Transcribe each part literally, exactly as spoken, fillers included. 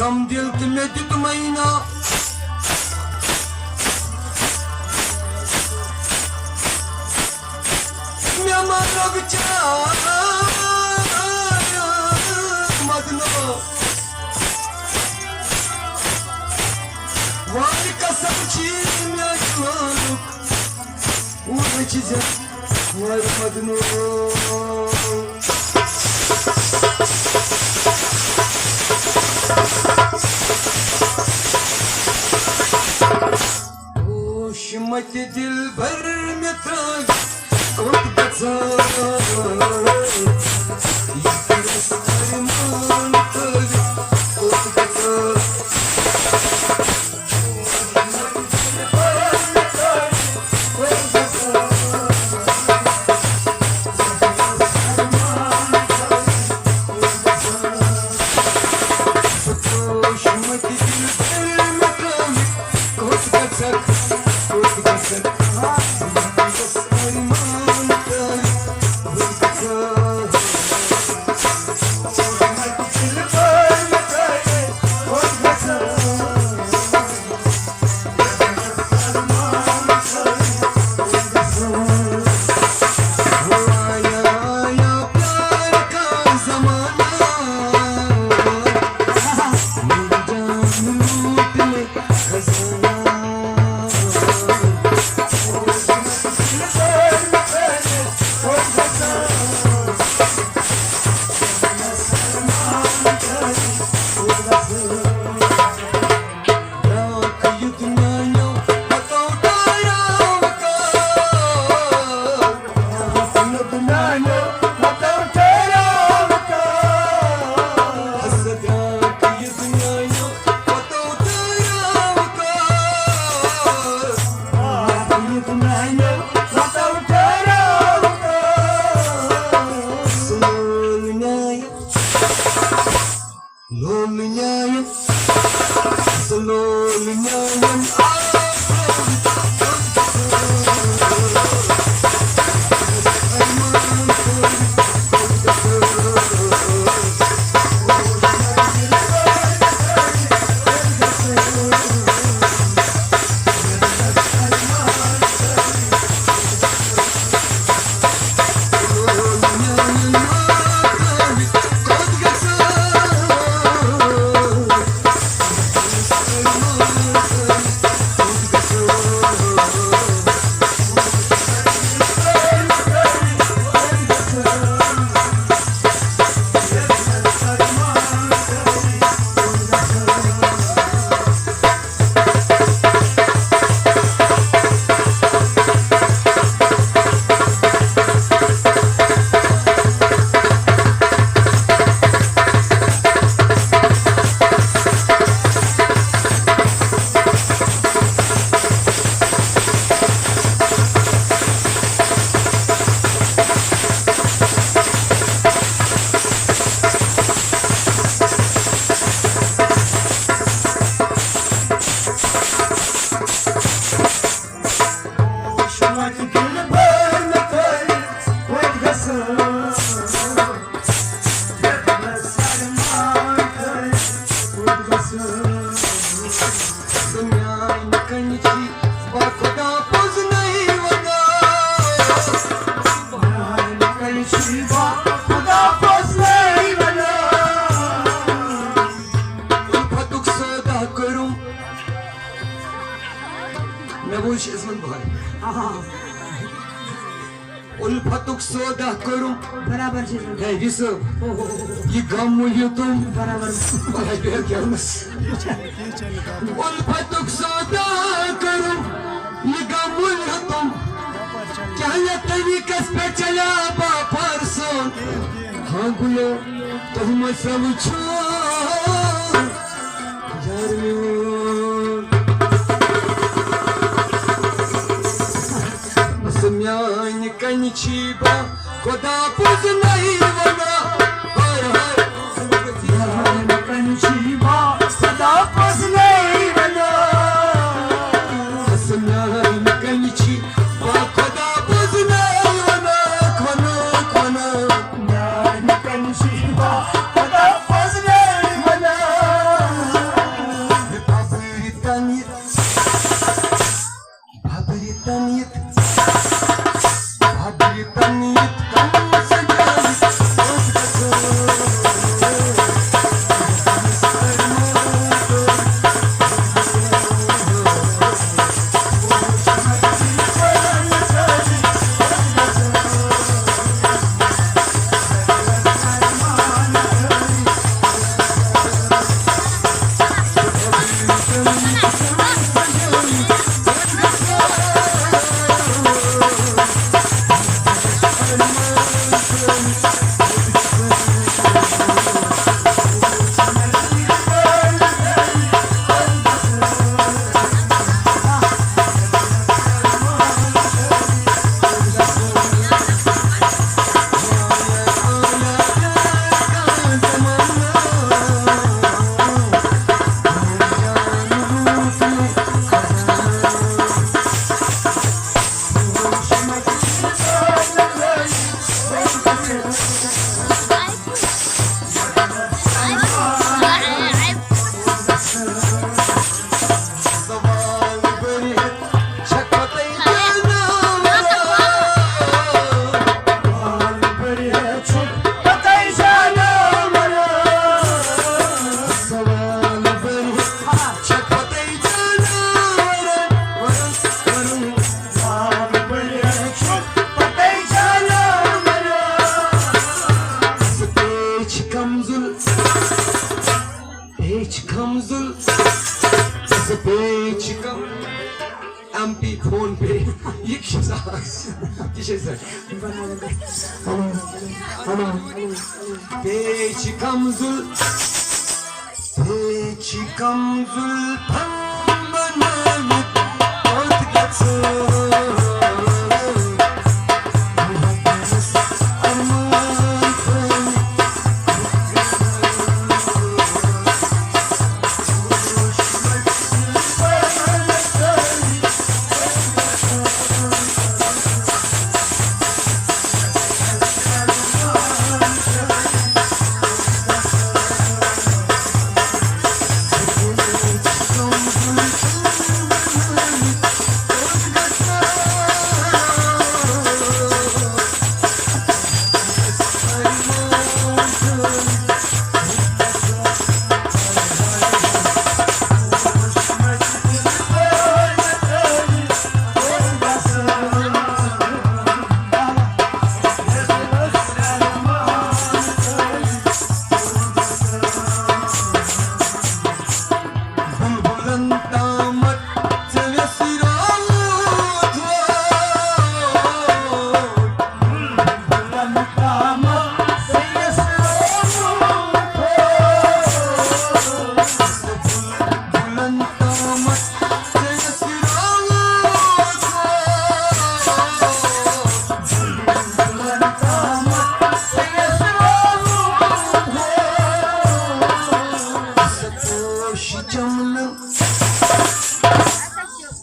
کم دل تہٕ مےٚ دیُت مینا۔ مےٚ ما لوٚگ چار مدنو۔ وارِ قسم چھی مےٚ جوانُک۔ وُچھ زِ وارِ مدنو۔ ہوش متہِ دلبر مےٚ ترٛٲوِتھ کوٚت گژھان؟ یہِ کٔرِتھ ارمان تھٲوِتھ کوٚت گژھان؟ لول نیاین، سُہ لول نیاین۔ الفتُک سودا کوٚرُم۔ مےٚ وٕچھ عظمت بھاے۔ الفتُک سودا کوٚرُم۔ برابر چھِ عظمت۔ ہے، یہِ صٲب، یہِ غم مٔلۍ ہیوٚتُم۔ برابر۔ الفتُک سودا کوٚرُم، یہِ غم مٔلۍ ہیوٚتُم۔ کیٛاہ یَتھ طریٖقس پٮ۪ٹھ چلیٛا باپار سون؟ ہاں گُلو، تۄہہِ ما سا وٕچھو یار میون؟ سُہ میانہِ کنہِ چھی با خدا پوٚز نَے وَنان۔ ہاے ہاے۔ میانہِ کنہِ چھی با خدا پوٚز نَے وَنان۔ سُہ میانہِ کنہِ چھی با خدا پوٚز نَے وَنان۔ خۄدا، خۄدا۔ میانہِ کنہِ چھی با خدا پوٚز نَے وَنان۔ تہِ چھِ أسۍ رَٹان۔ بیٚیہِ چھِ کمزُل، بیٚیہِ چھِ کمزُل پھل بنٲوِتھ کوٚت گژھو؟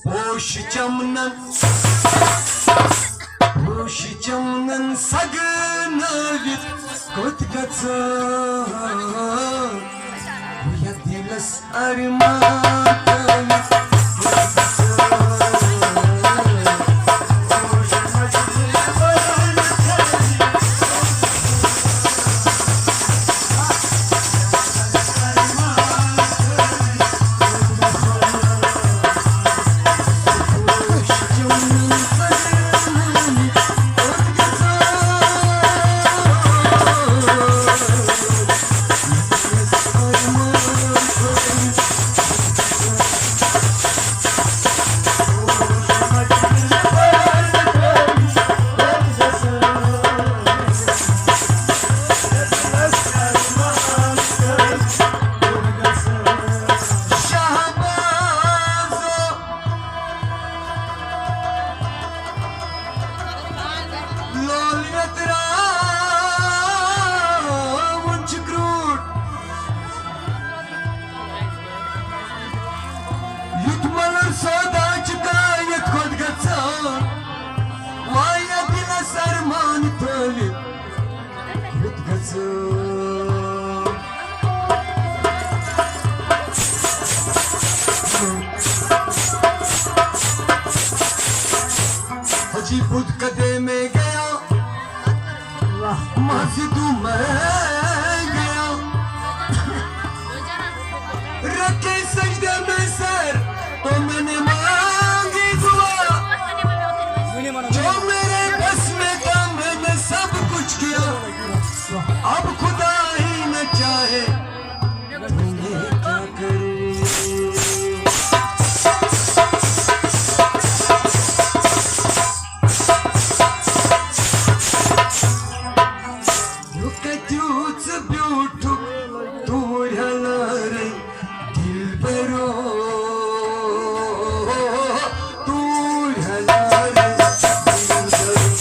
پوش چمنن، پوش چمنن سگنٲوِتھ کوٚت گژھو؟ یتھ دِلس ارمان تھٲوِتھ کوٚت گژھو؟ لول ویتراوُن چھُ کرٛوٗٹھ۔ یُتھ مۄلُر سودا چھُ کانٛہہ یَتھ کھۄتہٕ گژھان۔ واریاہ دِلس ارمان تھٲوِتھ کوٚت گژھو؟ حجی بدھ کدے میں گیا، مسجدوں میں گیا، رکھے سجدے میں سر تو میں نے مانگی دعا، جو میرے بس میں تھا میں نے سب کچھ کیا، اب خدا ہی نہ چاہے تو میں کیا کروں؟ یہِ کتیُتھ بیوٗٹھُکھ توٗرۍ ہلارٕے دِلبرو، توٗرۍ ہلارٕے دِلبرو۔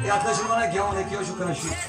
یتھ نہ چھِ ونان گٮ۪وُن، یہِ کیٛاہ چھُ کران شُر؟